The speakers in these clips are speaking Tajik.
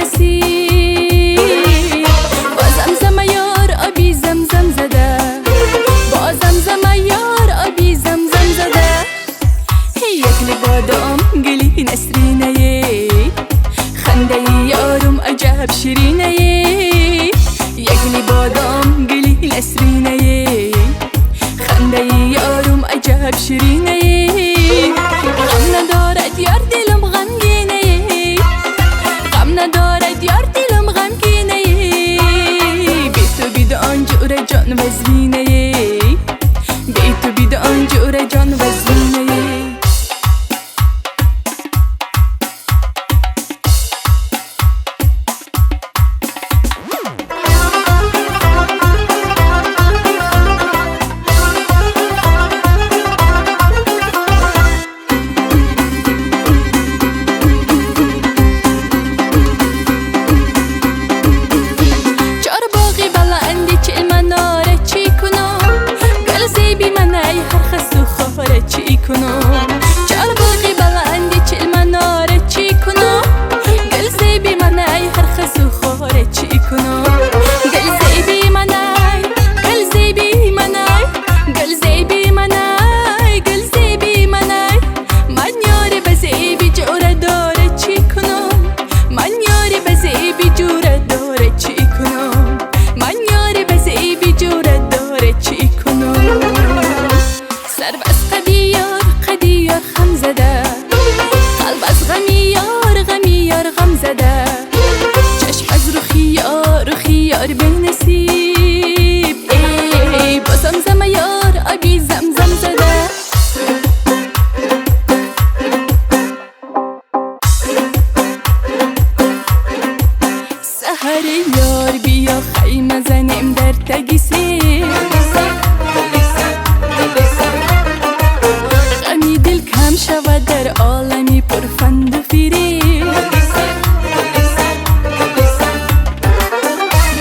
نصیب. با زمزم یار آبی زمزم زده، با زمزم یار آبی زمزم زده. یک لبادام گلی نسرینه، خنده یارم عجب شیرینه. یک لبادام گلی نسرینه، خنده یارم عجب شیرینه. غم ندارد یار دلم غمگینه، غم ندارد یار دلم غمگینه. بی تو بید آنجور جان وزینه، بی تو بید آنجور جان وزینه. چار باقی بلندی چل مناره چی کنم؟ گل زیبی منای هر خس و خواره چی کنم؟ گل زیبی منای، گل زیبی منای، گل زیبی منای، گل زیبی منای. من یاری به زیبی جوره داره چی کنم؟ من یاری به زیبی جوره داره چی کنم؟ من یاری به زیبی جوره داره چی کنم؟ سر از قدیار قدیار خم زده، قلب از غمی یار غمی یار غم زده. چشم از رخی یار رخی یار به نصیب، ای با زمزم یار آبی زمزم زده. سحر یار بیا خیمه زنیم در تگی سیب، غمی دل کم شود در عالمی پرفند و فریب.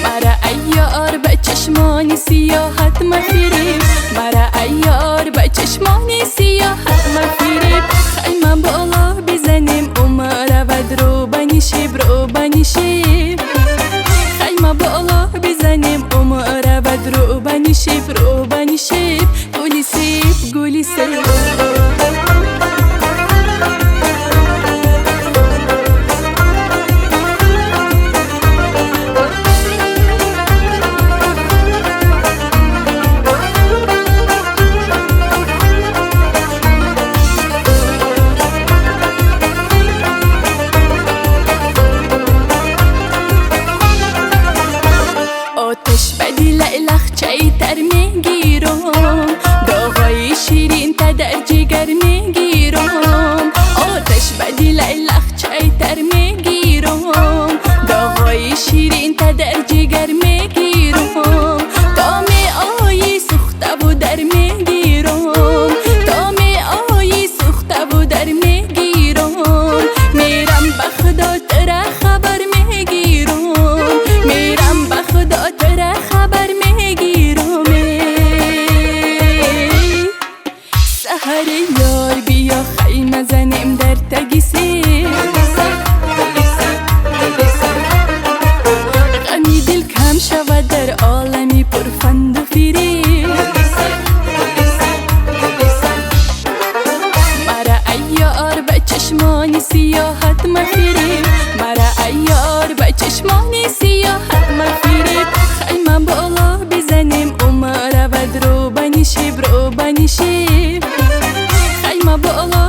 مرا ای یار به چشمان سیاحت مفریب، مرا ای یار به چشمان سیاحت مفریب. خیمه بالا بزنیم او مرود رو بنشیب، رو بنشیب. خیمه بالا بزنیم او مرود رو بنشیب، رو بنشیب. گلی سیب گلی سیب. آتش بدی لیلخچه تر میگیرم، داغای شیرین تا در جگر میگیرم. آتش بدی لیلخچه تر میگیرم، داغای شیرین تا در جگر میگیرم. تا می آیی سوخته و در میگیرم، تا می آیی سوخته و در میگیرم. میرم به خدا تره خبر میگیرم، میرم به خدا تره خبر میگیرم. سحر یار بیا خیمه زنیم در تگی سیب، غمی دل کم شود در عالمی پرفند و فریب. مرا ای یار به چشمان سیاحت مفریب، مرا ای یار به چشمان سیاحت مفریب. خیمه بالا بزنیم او مرود رو بنشیب، رو بنشیب. خیمه بالا